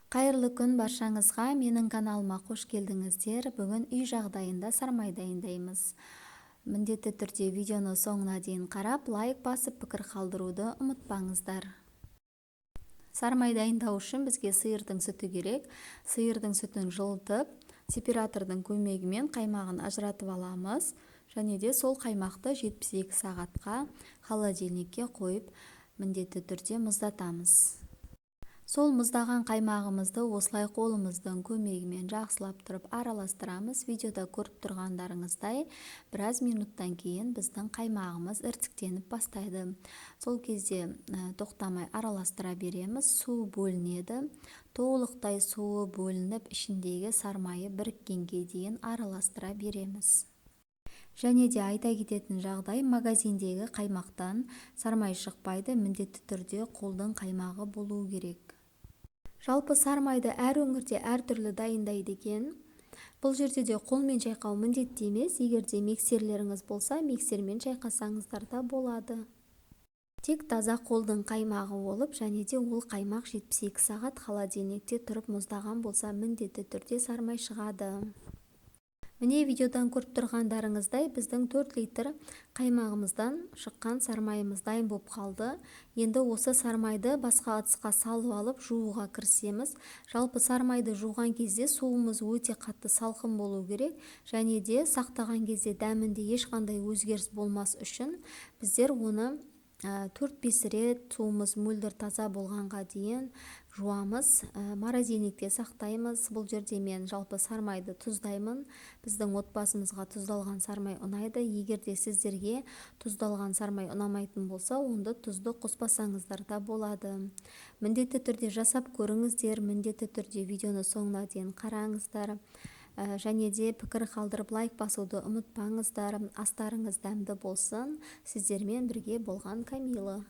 Қайырлы күн баршаңызға! Менің каналыма қош келдіңіздер! Бүгін үй жағдайында сармай дайындаймыз. Міндетті түрде видеоны соңына дейін қарап, лайк басып, пікір қалдыруды ұмытпаңыздар. Сармай дайындау үшін бізге сиырдың сүті керек. Сиырдың сүтін жылытып, сепаратордың көмегімен қаймағын ажыратып аламыз және де сол қаймақты 72 сағатқа холодильникке қойып, міндетті түрде мұздатамыз. Сол мұздаған қаймағымызды осылай қолымыздың көмегімен жақсылап тұрып араластырамыз. Видеода көріп тұрғандарыңыздай, біраз минуттан кейін біздің қаймағымыз іртіктеніп бастайды. Сол кезде тоқтамай араластыра береміз. Су бөлінеді. Толықтай суы бөлініп, ішіндегі сармайы біріккенге дейін араластыра береміз. Және де айта кететін жағдай: магазиндегі қаймақтан сармай шықпайды, міндетті түрде қолдың қаймағы болу керек. Жалпы, сармайды әр өңірде әртүрлі дайындайды екен. Бұл жерде де қолмен шайқау міндетті емес. Егер де миксерлеріңіз болса, миксермен шайқасаңыздар да болады. Тек таза қолдың қаймағы болып және де ол қаймақ 72 сағат холодильникте тұрып мұздаған болса, міндетті түрде сармай шығады. Міне, видеодан көріп тұрғандарыңыздай, біздің 4 литр қаймағымыздан шыққан сармайымыз дайын болып қалды. Енді осы сармайды басқа ыдысқа салып алып, жууға кірісеміз. Жалпы, сармайды жуған кезде суымыз өте қатты салқын болу керек және де сақтаған кезде дәмінде ешқандай өзгеріс болмас үшін біздер оны 4-5 рет суымыз мөлдір таза болғанға дейін жуамыз, морозильникте сақтаймыз. Бұл жерде мен жалпы сармайды тұздаймын. Біздің отбасымызға тұздалған сармай ұнайды. Егер де сіздерге тұздалған сармай ұнамайтын болса, онда тұзды қоспасаңыздар да болады. Міндетті түрде жасап көріңіздер, міндетті түрде видеоны соңына дейін қараңыздар және де пікір қалдырып, лайк басуды ұмытпаңыздар. Астарыңыз дәмді болсын! Сіздермен бірге болған Камила.